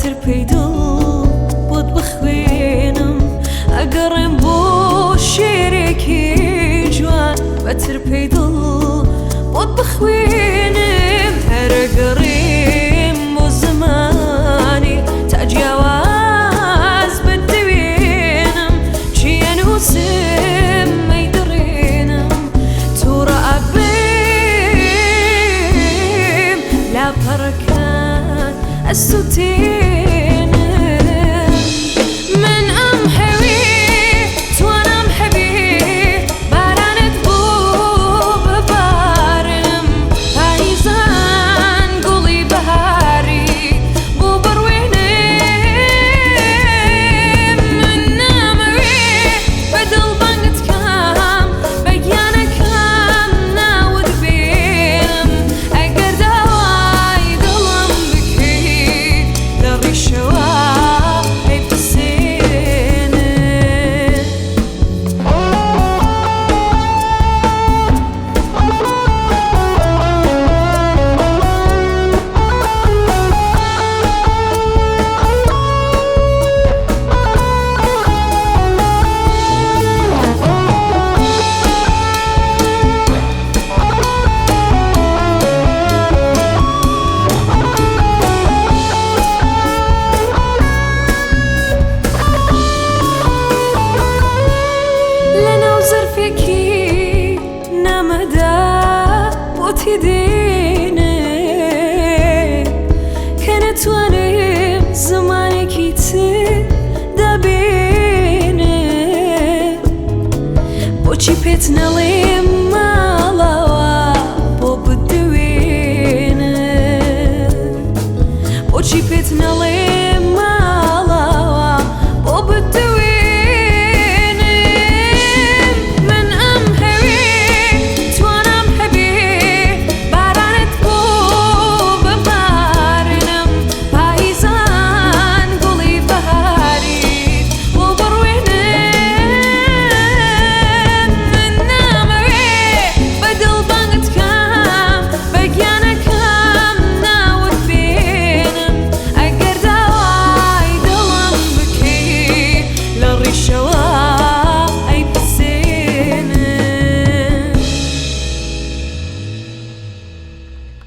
ترپەی دڵ بۆت بخوێنم. ئەگەڕێم بۆ شێرێکی جوان، بە ترپەی دڵ بۆت بخوێنم. هەرەگەڕێم بۆ زمانی تا جیاواز بدوێنم، چی ئەنووسم مەیدڕێنم، تووڕە ئەبم لاپەڕەکان ئەسووتێنم. من ئەم هەوێ توانام هەبێ، بارانت بۆ ببارم، پاییزان گوڵی بەهاری بۆ بڕوێنم. من نامەوێ بە دڵبانگت کەم، بە گیانەکەم ناوت بێنم، ئەگەر داوای دڵم بکەی لە ڕیشەوە ئەی بسێنم. لەناو زەرفێکی نامەدا بۆتی دێنێ، کە نەتوانم زمانێکی تر دابێنێ. بۆچی پێت نەڵێم ماڵەوە بۆ بدوێنێ؟ بۆچی پێت نەڵێم؟